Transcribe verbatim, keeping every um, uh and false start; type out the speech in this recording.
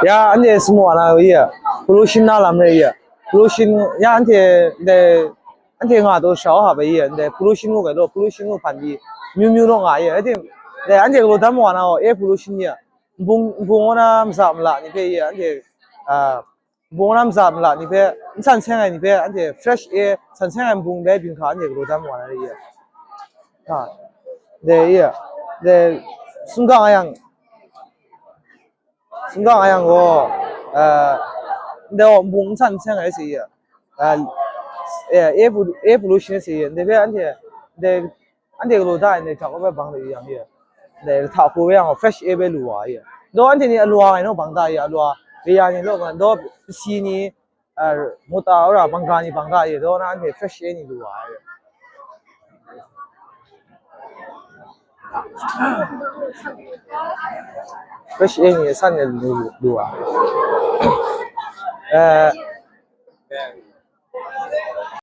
Ya, anhte sumwa na ya, pollution na lam re ya. Pollution ya, anhte de, anhte nga to shau ha ba ya, de pollution ngu ga lo, pollution ngu pan di, myu myu lo nga ya. Anhte de, anhte lo dam wa na, air pollution ya. Bung bung na mza mla ni pe ya, anhte ah bung na mza mla ni pe, nsan seng ai ni pe, anhte fresh air, san seng ai bung dai bing kha anhte lo dam wa na ya. Ha. De ya. De sunggang ayang Sunggang ayang gaw, ah, ndai gaw nbung nsan seng ai si ya, ah, eh, air pollu-, air pollution si ya, ndai hpe anhte, ndai, anhte galaw da ai ndai hta hpe bang de yang ya, ndai hta hku yang fresh air bai lu wa ya. Daw anhte ni alwa ngai naw bang da ya, alwa, re ya ni law nga, daw pasi ni, ah, mota ora bangga ni bang da ya, daw na anhte fresh air ni lu wa ya. Fresh air ni san ni lu, lu wa. Eh,